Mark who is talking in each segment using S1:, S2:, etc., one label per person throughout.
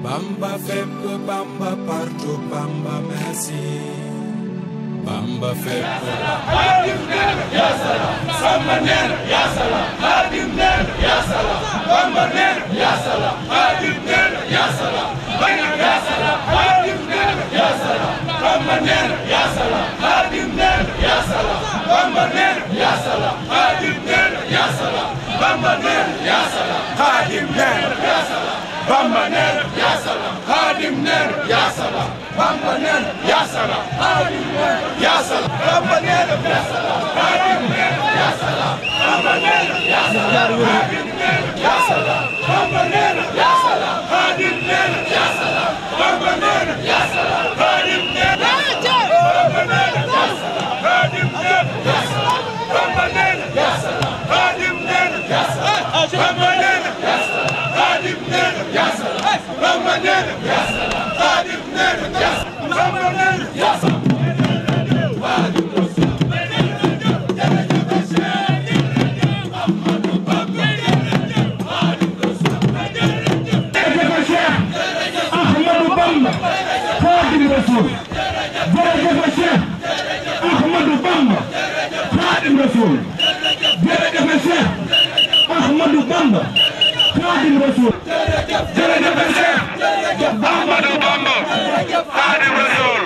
S1: Bamba fépp, Bamba partout, Bamba merci. Bamba fépp.
S2: Xaadim neena ya salaam. Samba neena ya salaam. Xaadim neena ya salaam. Bamba neena ya salaam. Xaadim neena ya salaam. Ya salaam. Xaadim neena ya salaam. Bamba neena ya salaam. Xaadim neena ya salaam. Bamba neena ya salaam. Xaadim neena ya salaam. Bamba neena ya salaam. Xaadim neena ya salaam. Bamba neena ya salaam. Xaadim neena ya salaam. Bamba neena ya salaam. Xaadim neena ya salaam. Bamba neena ya salaam. Xaadim neena ya salaam. Bamba neena ya salaam. Xaadim neena ya salaam. Bamba neena ya salaam. Xaadim neena ya salaam. Bamba neena ya salaam. Xaadim neena ya salaam. Xaadim neena ya salaam. Bamba neena ya salaam. Xaadim neena ya salaam. Bamba neena ya salaam. Xaadim neena ya salaam. Bamba neena ya salaam. Xaadim neena ya salaam. Bamba neena ya salaam. Ahmadou Bamba Xaadimu Rasuul jërëjëf Cheikh Ahmadou Bamba Xaadimu Rasuul jërëjëf Cheikh Ahmadou Bamba Xaadimu Rasuul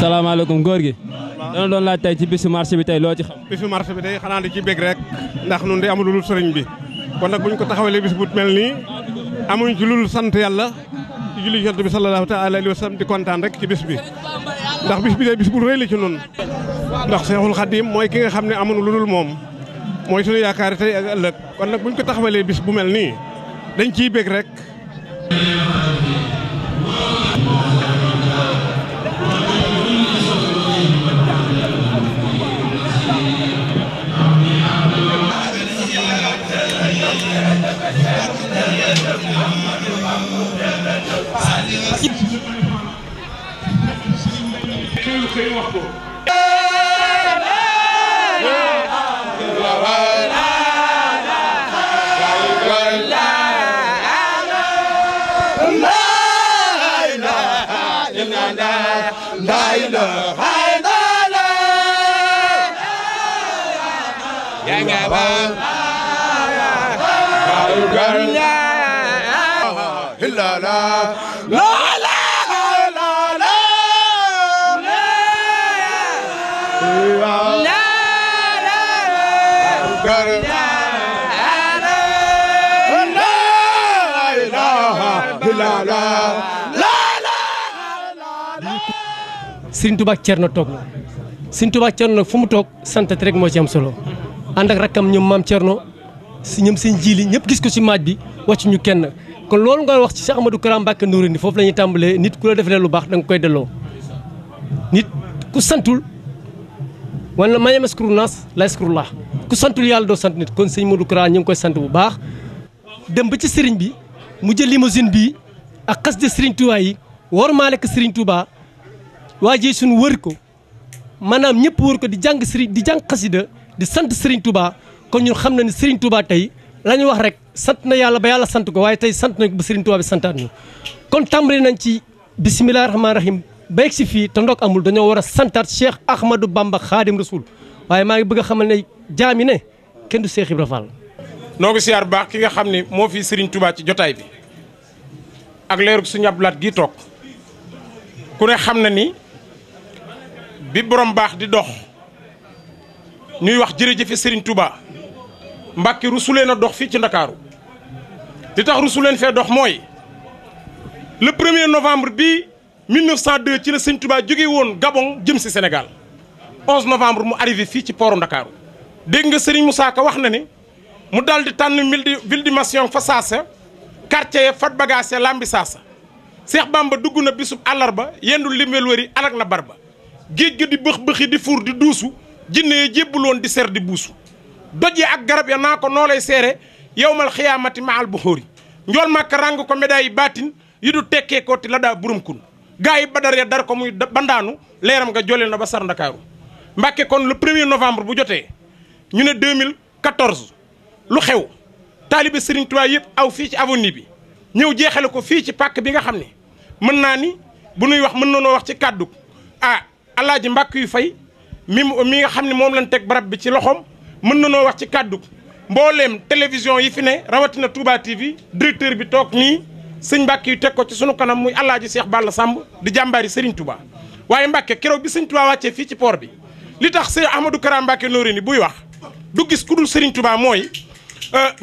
S3: salaamaaleykum góor gi dana doon laaj tey ci bisu marché bi tey loo ci xam.
S4: bisu marché bi tey xanaa di ci bég rek ndax nun di amul lu sëriñ bi kon nag bu ñu ko taxawalee bis bu mel nii amuñ ci lul sant yàlla ci julli Yonent bi sallallahu taala alayhi wa sallam di kontaan rek ci bis bi ndax bis bi de bis bu rëy la ci nun ndax Seexul Xadiim mooy ki nga xam ne amuñu lu dul moom mooy suñu yaakaar tey ak ëllëg kon nag bu ñu ko taxawalee bis bu mel nii dañ ciy bég rek.
S5: Serigne Touba Thierno toog na Serigne Touba Thierno nag fu mu toog sant rek moo ci am solo ànd ak rakkam ñoom maam Thierno si ñoom seen jiili ñëpp gis ko si maaj bi wàcc ñu kenn kon loolu nga wax ci Cheikh Ahmadou Kara Mbacké Noreyni foofu la ñuy tàmbalee nit ku la defalee lu baax da nga koy delloo nit ku santul wala man yamaskuru naas la yaskurullah ku santul yàlla doo sant nit kon sëñ Modou Kara ñu ngi koy sant bu baax dem ba ci sëriñ bi mu jël limousine bi ak xasida sëriñ Touba yi war maa lekk sëriñ Touba waa ji suñu wër ko maanaam ñëpp wër ko di jàng sëriñ di jàng xasida di sant sëriñ Touba kon ñun xam na ne sëriñ Touba tey la ñu wax rek sant na yàlla ba yàlla sant ko waaye tey sant nañ ko ba sëriñ Touba bi santaat ñu kon tàmbali nañ ci bisimilah rahmaani rahim ba yegg si fii te ndox amul dañoo war a santaat Cheikh Ahmadou Bamba Khadim Rasoul waaye maa ngi bëgg a xamal ne jaami ne kenn du Cheikh Ibra Fall.
S6: noo ngi siyaar baax ki nga xam ne moo fi Serigne Touba ci jotaay bi ak leerug suñu abdulaat gii toog ku ne xam na ni bi borom baax di dox ñuy wax jërëjëfe Serigne Touba Mbàkke rusuleen a dox fii ci Ndakaaru li tax rusuleen fee dox mooy le 1er novembre bi 1902 ci la Serigne Touba jóge woon Gabon jëm si Sénégal 11 novembre mu arrivé fii ci pooru Ndakaaru dégg nga Serigne Moussa Ka wax na ne mu daal di tànn ville de Mission fa saasa quartier ya fat bagage ya lambi saasa Seex Bamba dugg na bisub àllarba yendul limbel wëri alak na barba géej ga di bëx-bëxi di fuur di duusu jinne ya jébbuloon di ser di buusu doj ya ak garab ya naa ko noo lay seere yowmal xiyaamati ma al bu xóori njool màkka ràng ko médaille yi baatin yi du tekkee kooti la daa burum kun gaa yi badar ya dar ko muy bandaanu leeram nga joleel na ba sar Ndakaaru Mbàkke kon le 1er novembre bu jotee ñu ne 2014 lu xew taalibe Serigne Touba yëpp aw fii ci avenue bi ñëw jeexale ko fii ci pàkk bi nga xam ne mën naa ni bu nuy wax mën na noo wax ci kàddu alaaji mbàkk yu fay mi nga xam ne moom lañ teg barab bi ci loxoom mën na noo wax ci kàddu mbooleem télévision yi fi ne rawatina Touba TV directeur bi toog nii sëñ mbàkk yu teg ko ci sunu kanam muy alaaji Cheikh Balla Samb di jàmbaari Serigne Touba waaye Mbàkke keroog bi sëñ Touba wàccee fii ci port bi li tax sëñ Ahmadou Kara Mbacké Noreyni buy wax du gis ku dul Serigne Touba mooy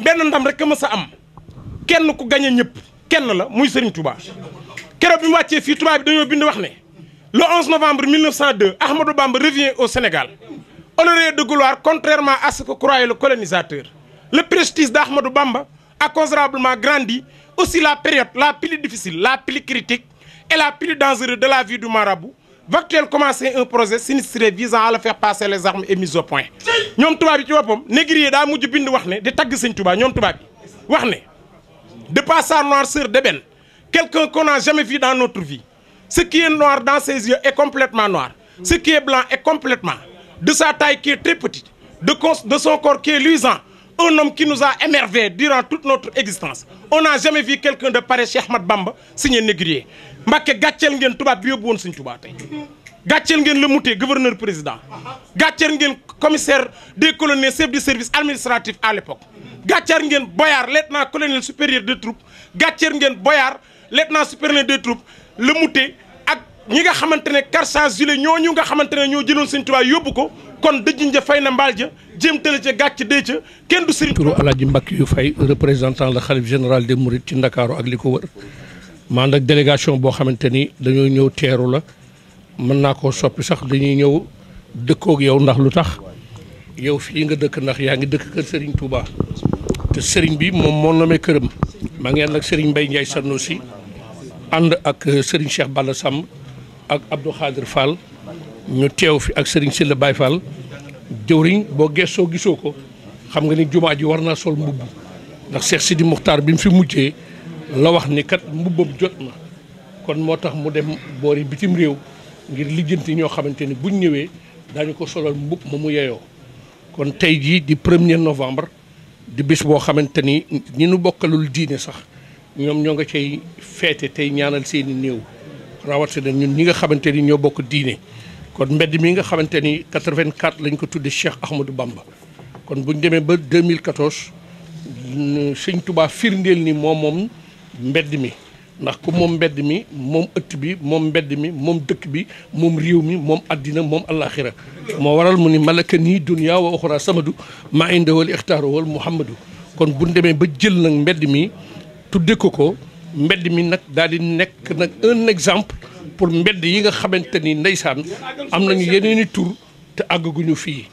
S6: benn ndam rek a mës a am kenn ku gañe ñëpp kenn la muy Serigne Touba keroog bi mu wàccee fii Touba bi dañoo bind wax ne le 11 novembre 1902 Ahmadou Bamba revient au Sénégal honoré de gloire contrairement à ce que croyait le colonisateur. Le prestige d'Ahmadou Bamba a considérablement grandi, aussi la période la plus difficile, la plus critique et la plus dangereuse de la vie du marabout va-t-elle commencer un projet sinistré visant à le faire passer les armes et mise au point. ñoom tubaab bi ci boppam négrier daa mujj bind wax ne di tagg sëñ Touba ñoom tubaab bi wax ne de par sa noirceur d'ébène quelqu'un qu'on n'a jamais vu dans notre vie. Ce qui est noir dans ses yeux est complètement noir. Ce qui est blanc est complètement. De sa taille qui est très petite, de son corps qui est luisant, un homme qui nous a émerveillés durant toute notre existence. On n'a jamais vu quelqu'un de pareil Cheikh Ahmad Bamba signé négrier. Mbàkke gàcceel ngeen tubaab bi yóbbu woon Sëñ Tuubaa tey gàcceel ngeen le Mouté gouverneur président gàcceel ngeen commissaire des colonels chef du service administratif à l'époque gàcceel ngeen Boyard lieutenant colonel supérieur des troupes gàcceel ngeen Boyard lieutenant supérieur des troupes le Mouté ak ñi nga xamante ne Karsan Jules ñooñu nga xamante ne ñoo jëloon Sëñ Tuubaa yóbbu ko kon dëjjiñ ja fay na mbaal ja jéem tële ca gàcc dee ca kenn du Sëriñ
S7: turu Alaaji Mbàkke yu fay représentant la xalif général des Mourides ci Ndakaaru ak li ko wër ma ànd ak délégation boo xamante ni dañoo ñëw teeru la mën naa koo soppi sax dañuy ñëw dëkkoog yow ndax lu tax yow fii nga dëkk ndax yaa ngi dëkk kër Serigne Touba te Serigne bi moom moo namee këram maa ngi ànd ak Serigne Mbaye Ndiaye Sanoussi ànd ak Serigne Cheikh Balla Samb ak Abdou Khadir Fall ñu teew fi ak Serigne Sylla Baye Fall jëwriñ boo gëstoo gisoo ko xam nga ni jumaa ji war naa sol mbubb ndax Cheikh Sidi Muxtaar bi mu fi mujjee la wax ni kat mbubbam jot na kon moo tax mu dem boori bitim réew ngir lijjanti ñoo xamante ni buñ ñëwee daañu ko solal mbubb ma mu yeyoo kon tey jii di 1er novembre di bis boo xamante ni ñi nu bokkalul diine sax ñoom ñoo nga cay feete tey ñaanal seeni néew rawatina ñun ñi nga xamante ni ñoo bokk diine kon mbedd mi nga xamante ni 84 lañ ko tudde Cheikh Ahmadou Bamba kon buñ demee ba 2014 Sëñ Touba firndeel ni moom mbedd mi ndax ku moom mbedd mi moom ëtt bi moom mbedd mi moom dëkk bi moom réew mi moom addina moom àllaaxira moo waral mu ni malaka nii dunya wa uxra samadu maa inda wal ixtaaru wal muhammadu kon buñ demee ba jël nag mbedd mi tudde ko mbedd mi nag daal di nekk nag un exemple pour mbedd yi nga xamante ni ndeysaan am nañu yeneen i tur te àggaguñu fii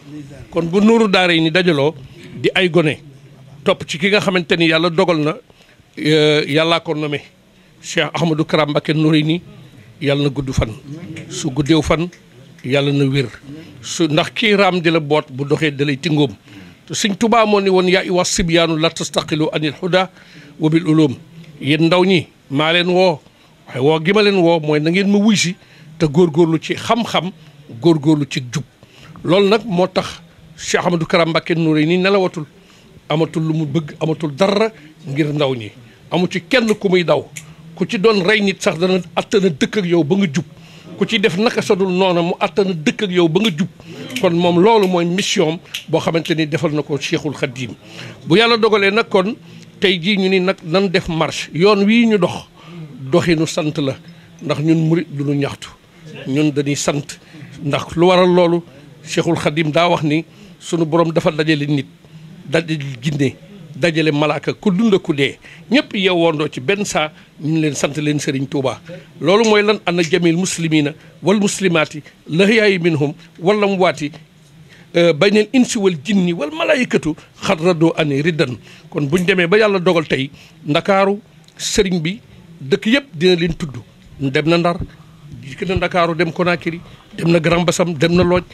S7: kon bu nuuru daara yi ni dajaloo di ay gone topp ci ki nga xamante ni yàlla dogal na yàllaa ko nommé Cheikh Ahmadou Kara Mbacké Noreyni yàlla na gudd fan su guddeew fan yàlla na wér su ndax kii raam di la boot bu doxee da lay tingoom te Sëñ Tuubaa moo ni woon yaa ayyuha sibyaanu la tastaqilu anil huda wa bil ulum yéen ndaw ñi maa leen woo waaye woo gi ma leen woo mooy na ngeen ma wuy si te góorgóorlu ci xam-xam góorgóorlu ci jub loolu nag moo tax Cheikh Ahmadou Kara Mbacké Noreyni nelawatul amatul lu mu bëgg amatul dara ngir ndaw ñi amu ci kenn ku muy daw ku ci doon rey nit sax dana attana dëkk ak yow ba nga jub ku ci def naka sadul noona mu attana dëkk ak yow ba nga jub kon moom loolu mooy mission boo xamante ni defal na ko Cheikhul Khadim bu yàlla dogalee nag kon tey jii ñu ni nag nan def marche yoon wii ñu dox doxinu sant la ndax ñun murit du ñu ñaxtu ñun dañuy sant ndax lu waral loolu Cheikhul Khadim daa wax ni sunu borom dafa dajale nit dajale jinne dajale malaaka ku dund ku dee ñëpp yeewoondoo ci benn saa ñu leen sant leen Serigne Touba loolu mooy lan ana jamil muslimina wal muslimaati lahyaayi minhum wala mu waati baynal insi wal jinni wal malaayikatu xat radoo ani riddan kon buñ demee ba yàlla dogal tey ndakaaru sëriñ bi dëkk yëpp dina leen tudd dem na Ndar dikk na ndakaaru dem Conakry dem na Grand Bassam dem na Lodj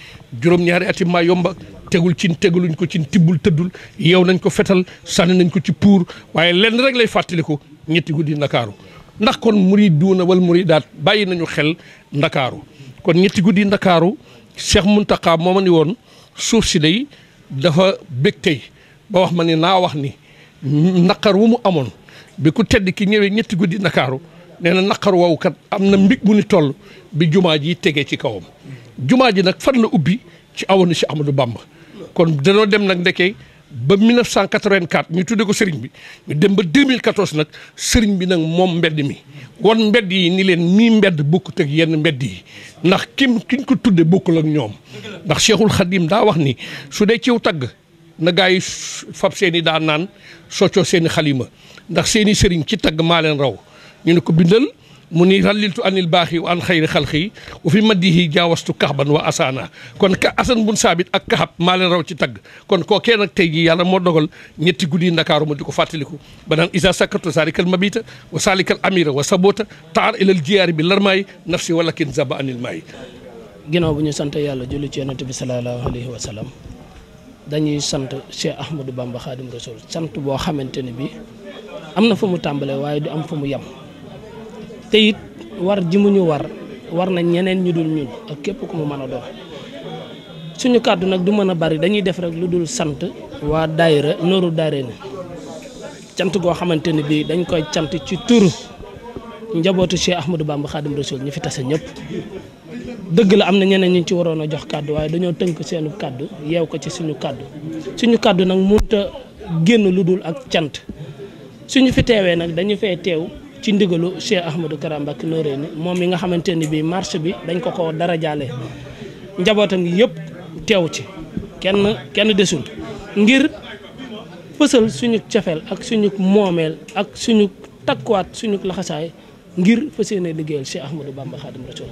S7: juróom-ñaari ati maa yomba tegul cin tegaluñ ko cin tibbul tëddul yeew nañ ko fetal sànni nañ ko ci puur waaye lenn rek lay fàttaliku ñetti guddi ndakaaru ndax kon muriduuna wal muridaat bàyyi nañu xel ndakaaru kon ñetti guddi ndakaaru Cheikh Mountakha moo ma ni woon suuf si day dafa bég tey ba wax ma ne naa wax ni naqar wu mu amoon bi ku tedd ki ñëwee ñetti guddi ndakaaru nee na naqar woowu kat am na mbig mu ni toll bi jumaa ji tegee ci kawam jumaa ji nag fan la ubbi ci awoon si Amadou Bamba kon danoo dem nag ndekee ba 1984 ñu tudde ko sëriñ bi ñu dem ba 2014 nag sëriñ bi nag moom mbedd mi won mbedd yi ni leen mii mbedd bokkut ak yenn mbedd yi ndax kiñ ko tudde bokkul ak ñoom ndax Cheikhul Khadim daa wax ni su dee ciw tagg na gaa yi fab seen i daa naan soccoo seen i xalima ndax seen i sëriñ ci tagg maa leen raw ñu ne ko bindal mu ni ralliltu anil baaxi wa an xayri xalqi wa fi maddihi jaawastu kaxban wa asana kon ka asan bun saabit ak kaxab maa leen raw ci tagg kon koo kee nag tey jii yàlla moo dogal ñetti guddi ndakaaru ma di ko fàttaliku ba naan isa sakatu salikal mabita wa salikal amira wa sabota taar ilal jiyaari bi larmaay nafsi wala kin zaba anil maay
S8: ginnaaw bu ñu sant yàlla julli ci yonent bi sallallahu alayhi wa sallam dañuy sant Cheikh Ahmadou Bamba Khadim Rasoul sant boo xamante ne bi am na fu mu tàmbalee waaye du am fu mu yem te it war ji mu ñu war na ñeneen ñu dul ñun ak képp ku mu mën a doon suñu kàddu nag du mën a bari dañuy def rek lu dul sant waa daayira Nooru Daarayni cant goo xamante ne bii dañ koy cant ci turu njabootu Cheikh Ahmadou Bamba Khadim Rasoul ñu fi tase ñëpp dëgg la am na ñeneen ñu ci waroon a jox kàddu waaye dañoo tënk seenu kàddu yeew ko ci suñu kàddu nag mënut a génn lu dul ak cant suñu fi teewee nag dañu fee teew ci ndigalu Cheikh Ahmadou Kara Mbacké Noreyni moom mi nga xamante ni bii marche bi dañ ko dara jaale njabootam gi yëpp teew ci kenn desul ngir fësal suñu cofeel ak suñu moomeel ak suñu takkuwaat suñu laxasaay ngir fas yéene liggéeyal Cheikh Ahmadou Bamba Khadim Rasoul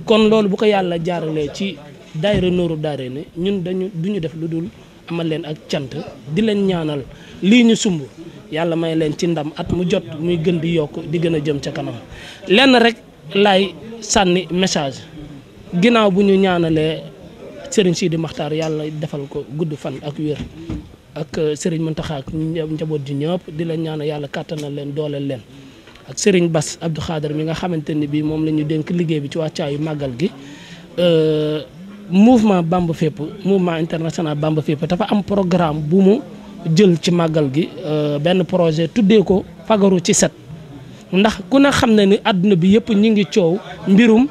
S8: kon loolu bu ko yàlla jaaralee ci daayira Nooru Daarayni ñun duñu def lu dul amal leen ak cant di leen ñaanal lii ñu sumb yàlla may leen ci ndam at mu jot muy gën di yokk di gën a jëm ca kanam lenn rek laay sànni message ginnaaw bu ñu ñaanalee Serigne Sidi Makhtar yàlla defal ko gudd fan ak wér ak Serigne Mountakha ak njaboot ji ñëpp di leen ñaanal yàlla kàttanal leen dooleel leen ak Serigne Bass Abdou Khader mi nga xamante ni bii moom la ñu dénk liggéey bi ci wàccaayu màggal gi mouvement Bamba Fépp mouvement international Bamba Fépp dafa am programme bu mu jël ci màggal gi benn projet tuddee ko fagaru ci set ndax ku ne xam na ni àdduna bi yëpp ñi ngi coow mbirum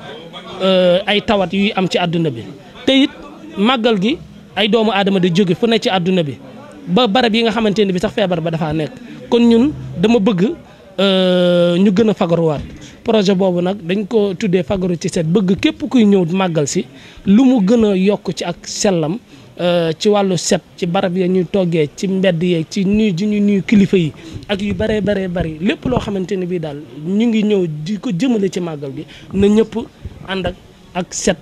S8: ay tawat yuy am ci àdduna bi te it màggal gi ay doomu aadama di jóge fu ne ci àdduna bi ba barab yi nga xamante ni bi sax feebar ba dafaa nekk kon ñun dama bëgg ñu gën a fagaruwaat projet boobu nag dañ ko tuddee fagaru ci set bëgg képp kuy ñëw màggal si lu mu gën a yokk ci ak sellam ci wàllu set ci barab ya ñuy toggee ci mbedd yeeg ci nuyu kilifa yi ak yu bëree bëri lépp loo xamante ne bii daal ñu ngi ñëw di ko jëmale ci màggal gi na ñëpp ànd ak set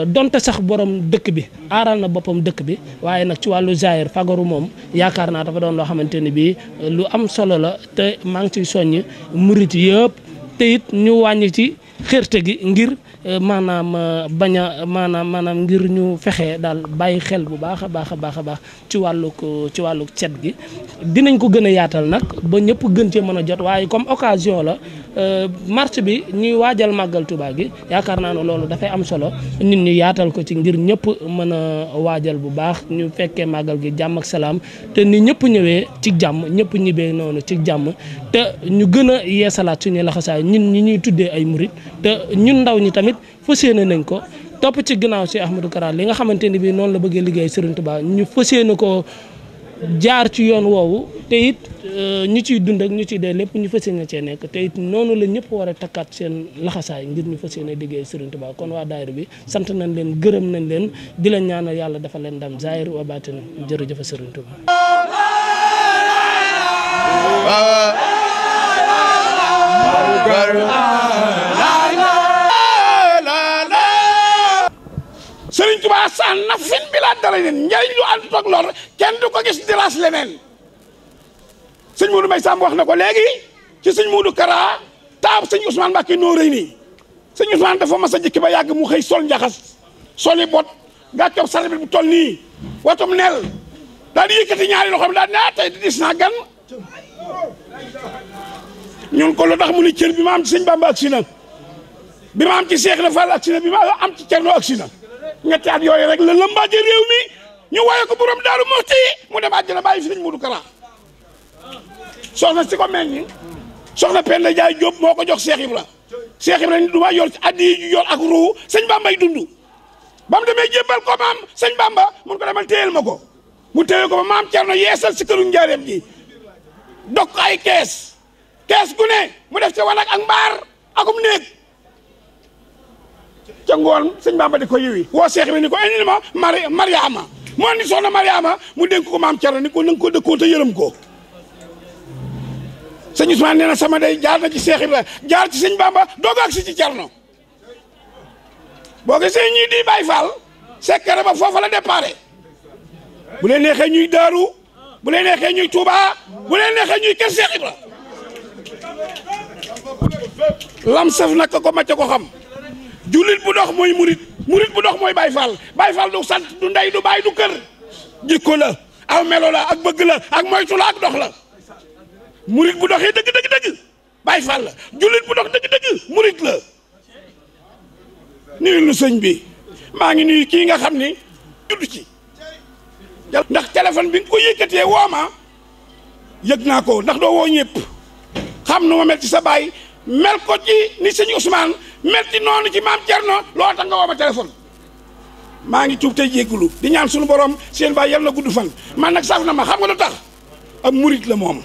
S8: donte sax borom dëkk bi aaral na boppam dëkk bi waaye nag ci wàllu zaahir fagaru moom yaakaar naa dafa doon loo xamante ne bii lu am solo la te maa ngi ciy soññ murit yëpp te it ñu wàññi ci xërte gi ngir maanaam bañ a maanaam ngir ñu fexe daal bàyyi xel bu baax a baax ci wàllug cet gi dinañ ko gën a yaatal nag ba ñëpp gën cee mën a jot waaye comme occasion la marche bi ñuy waajal màggal Touba gi yaakaar naa ne loolu dafay am solo nit ñi yaatal ko ci ngir ñëpp mën a waajal bu baax ñu fekkee màggal gi jàmm ak salaam te ni ñëpp ñëwee ci jàmm ñëpp ñibbee noonu ci jàmm te ñu gën a yeesalaat suñuy laxasaay ñun ñi ñuy tuddee ay murit te ñun ndaw ñi tamit fas yéene nañ ko topp ci ginnaaw si Ahmadou Kara li nga xamante ni bii noonu la bëggee liggéey Serigne Touba ñu fas yéene ko jaar ci yoon woowu te it ñu ciy dund ak ñu ciy dee lépp ñu fas yéene cee nekk te it noonu la ñëpp war a takkaat seen laxasaay ngir ñu fas yéene liggéey Serigne Touba kon waa daayira bi sant nañ leen gërëm nañ leen di leen ñaanal yàlla dafa leen ndam zaahir wa baatin jërëjëf Serigne Touba.
S2: Sëriñ Tuubaa saan na fin bi laa dara leen njëriñ lu ànd toog lor kenn du ko gis dilaas leneen sëñ Modou Mbaye Samb wax na ko léegi ci sëñ Modou Kara taab sëñ Ousmane Mbacké noo rëy nii sëñ Ousmane dafa mas a jëkki ba yàgg mu xëy sol njaxas soli bot gàccob sarbit bu toll nii watum nel daal di yëkkati ñaari loxoom daal ne tey di dis naa gan ñun ko lu tax mu ni cër bi ma am ci sëñ Bamba agsi na bi ma am ci Seex Ibra Fall agsi na bi ma am ci Cerno agsi na ñetti at yooyu rek la lëmbaaje réew mi ñu waaye ko borom Daaru Muxti mu dem àjjana bàyyi fi sëñ Modou Kara soxna si ko meññ soxna Penda Jaay Jóob moo ko jox Seex Ibra Seex Ibra ni du ma yor ci addi yi yor ak ruu sëñ Bambay dund ba mu demee jébbal ko maam sëñ Bamba mun ko demal téyel ma ko mu téye ko ba maam Cerno yeesal si këru njaareem ji dok ay kees gu ne mu def ca wanag ak mbaar akum néeg ca ngoon sëñ Bamba di ko yiwi woo Seex Ibra ni ko indil ma Mariama moo ni soxna Mariama mu dénk ko maam Cerno ni ko na nga ko dëkkoo te yërëm ko sëñ Ousmane nee na sama day jaar na ci Seex Ibra jaar ci sëñ Bamba doog ak si ci Cerno boo gisee ñii di Baay Faal sekkere ba foofa la déparé bu leen neexee ñuy Daaru bu leen neexee ñuy Touba bu leen neexee ñuy kër Seex Ibra lam saf nag ko macca ko xam jullit bu dox mooy murit bu dox mooy Baay Faal du sant du ndey du baay du kër jikko la aw melo la ak bëgg la ak moytu la ak dox la murit bu doxee dëgg Baay Faal la jullit bu dox dëgg murit la nuyu lu sëñ bi maa ngi nuyu kii nga xam ni judd ci ndax téléphone bi nga ko yëkkatee woo ma yëg naa ko ndax doo woo ñëpp xam nu ma mel ci sa baay mel ko ci ni sëñ Ousmane mel ci noonu ci maam Cerno loo tax nga woo ma téléphone maa ngi tuub tey jéggulu di ñaan suñu borom seen baay yal na gudd fan man nag saf na ma xam nga lu tax ab murit la moom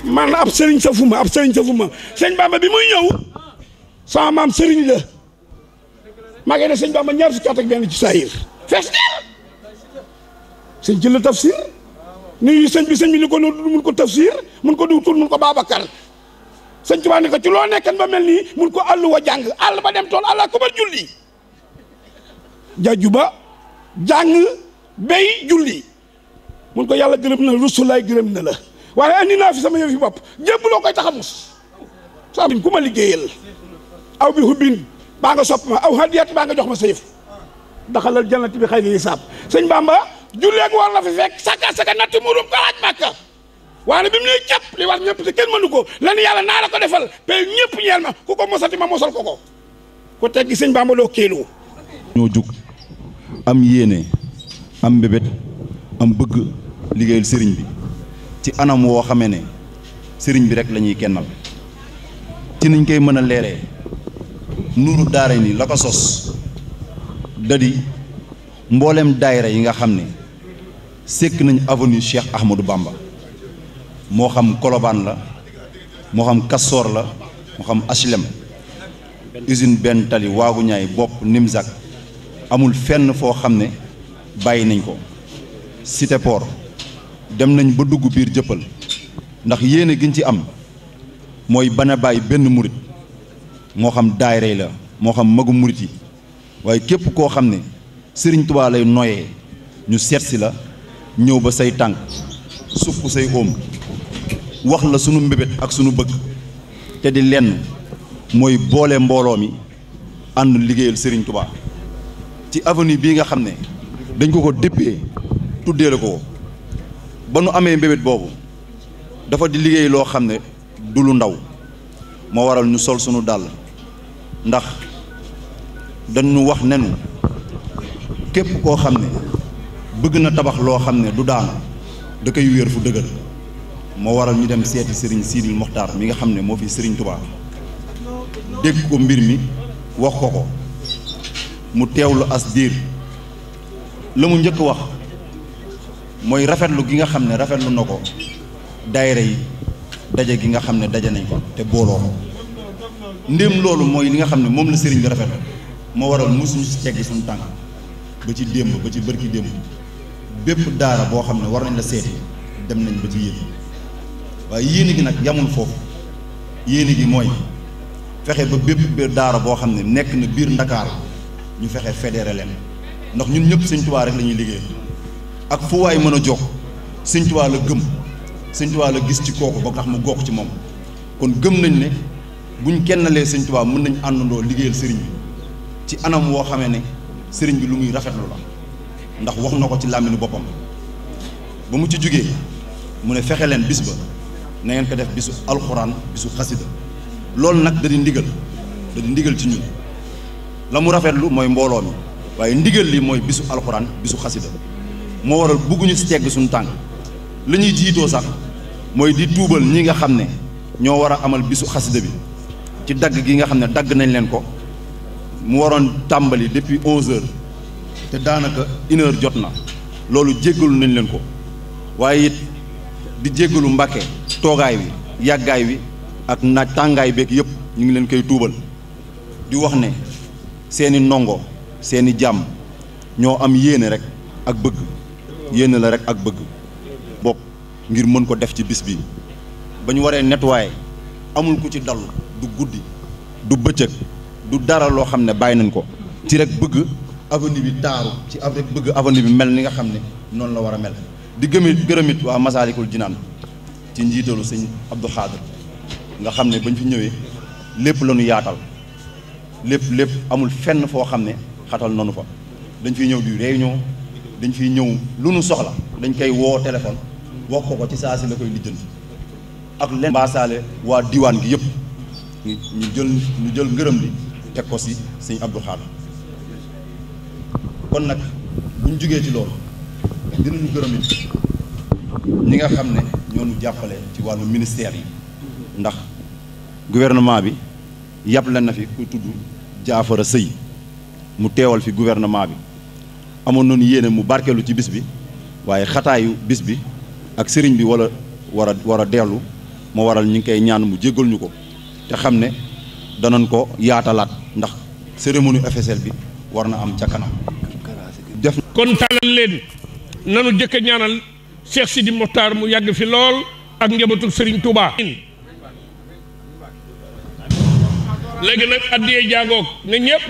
S2: man ab sëriñ sa fuma sëñ Bamba bi muy ñëw sama maam sëriñ la maa ngi ne sëñ Bamba ñaar fukki at ak benn ci saayir fees sëñ ci la tafsir nuyu sëñ bi ni ko noonu mun ko tafsir mun ko duutul mun ko Babacar sëñ Tuubaa ni ko ci loo nekkan ba mel nii mun ko àll wa jàng àll ba dem tool àlla ko ba julli jaju ba jàng béy julli mun ko yàlla gërëm na Rasulaay gërëm na la waaye andi naa fi sama yëf yi bopp jépp loo koy tax a mus sa ku ma liggéeyal aw bi hubbin baa nga sopp ma aw hadiyat baa nga jox ma sa yëf daxalal jannati bi xayri hisaab sëñ Bamba julleeg war la fi fekk saka natt murum ko laaj Màkka waaye bi mu ne jàpp li war ñëpp te kenn mënu ko lan yàlla naa la ko defal pe ñëpp ñeel ma ku ko mosati ma mosal ko ko teggi sëñ Bamba doo kéeloo
S9: ñoo jug am yéene am mbébét am bëgg liggéeyal sëriñ bi ci anam woo xamee ne sëriñ bi rek la ñuy kennal ci niñ koy mën a leeree nuuru daara ni la ko sos dadi mboolem daayira yi nga xam ne sekk nañ avenue Cheikh Ahmadou Bamba moo xam Colobane la moo xam Castor la moo xam HLM usine benn tali waagu ñaay bopp Nimzak amul fenn foo xam ne bàyyi nañ ko Cité Port dem nañ ba dugg biir jëppal ndax yéene giñ ci am mooy bana bàyyi benn murit moo xam daayira la moo xam magu murit yi waaye képp koo xam ne Sëriñ Tuubaa lay noyee ñu seetsi la ñëw ba say tànk sukk say óom wax la sunu mbébét ak sunu bëgg te di lenn mooy boole mbooloo mi ànd liggéeyal Serigne Touba ci avenue bii nga xam ne dañ ko déppee tuddee la ko ba nu amee mbébét boobu dafa di liggéey loo xam ne du lu ndaw moo waral ñu sol sunu dàll ndax dañu wax nenu képp koo xam ne bëgg na tabax loo xam ne du daanu da koy wéer fu dëgër moo waral ñu dem seeti Serigne Sidil Mokhtar mi nga xam ne moo fi Serigne Touba dégg ko mbir mi wax ko mu teewlu as diir la mu njëkk wax mooy rafetlu gi nga xam ne rafetlu na ko daayira yi daje gi nga xam ne daje nañ ko te booloo ko ndéem loolu mooy li nga xam ne moom la sëriñ bi rafetlu moo waral mosuñu si teggi suñu tànk ba ci démb ba ci bërki démb bépp daara boo xam ne war nañ la seeti dem nañ ba ci yéen waaye yéene gi nag yamul foofu yéene gi mooy fexe ba bépp daara boo xam ne nekk na biir Ndakaaru ñu fexe fédéré leen ndax ñun ñëpp Sëñ Tuubaa rek la ñuy liggéey ak fu waay mën a jox Sëñ Tuubaa la gëm Sëñ Tuubaa la gis ci kooku ba tax mu gox ci moom kon gëm nañ ne buñ kennalee Sëñ Tuubaa mën nañ àndandoo liggéeyal sëriñ bi ci anam woo xamee ne sëriñ bi lu muy rafetlu la ndax wax na ko ci làmmiñu boppam ba mu ci jógee mu ne fexe leen bis ba na ngeen ko def bisu alxuraan bisu xasida loolu nag da di ndigal ci ñun la mu rafetlu mooy mbooloo mi waaye ndigal li mooy bisu alxuraan bisu xasida moo waral bugguñu si tegg suñu tànk la ñuy jiitoo sax mooy di tuubal ñi nga xam ne ñoo war a amal bisu xasida bi ci dagg gi nga xam ne dagg nañ leen ko mu waroon tàmbali depuis 11h te daanaka 1h jot na loolu jéggalu nañ leen ko waaye it di jéggalu Mbàkke toogaay wi yàggaay wi ak naaj tàngaay beeg yëpp ñu ngi leen koy tuubal di wax ne seeni ndongo seeni jàmm ñoo am yéene rek ak bëgg yéene la rek ak bëgg bopp ngir mën ko def ci bis bi ba ñu waree nettoyer amul ku ci dallu du guddi du bëccëg du dara loo xam ne bàyyi nañ ko ci rek bëgg avenue bi taaru ci rek bëgg avenue bi mel ni nga xam ne noonu la war a mel di gërëmit waa Masaalikul Jinaan ci njiitalu sëñ Abdou Khadr nga xam ne bañ fi ñëwee lépp la ñu yaatal lépp amul fenn foo xam ne xatal nanu fa dañ fiy ñëw di réunion dañ fiy ñëw lu nu soxla dañ koy woo téléphone wax ko ci saa si la koy lijjanti ak leen mbaasaale waa diwaan gi yëpp ñu jël ngërëm li teg ko si sëñ Abdou Khadr kon nag buñ jugee ci loolu dinañu gërëm it ñi nga xam ne ñoo ñu jàppale ci wàllu ministère yi ndax gouvernement bi yàble na fi ku tudd Jaafara Sëy mu teewal fi gouvernement bi amoon nañu yéene mu barkeelu ci bis bi waaye xataayu bis bi ak sëriñ bi war a dellu moo waral ñu ngi koy ñaan mu jéggal ñu ko te xam ne danañ ko yaatalaat ndax cérémonie officielle bi war na am ca kanam def
S7: kon tàllal leen nanu jëkk ñaanal Cheikh Sidi Mokhtar mu yàgg fi lool ak njabootu Serigne Touba. léegi nag addiyee jaagoog ne ñëpp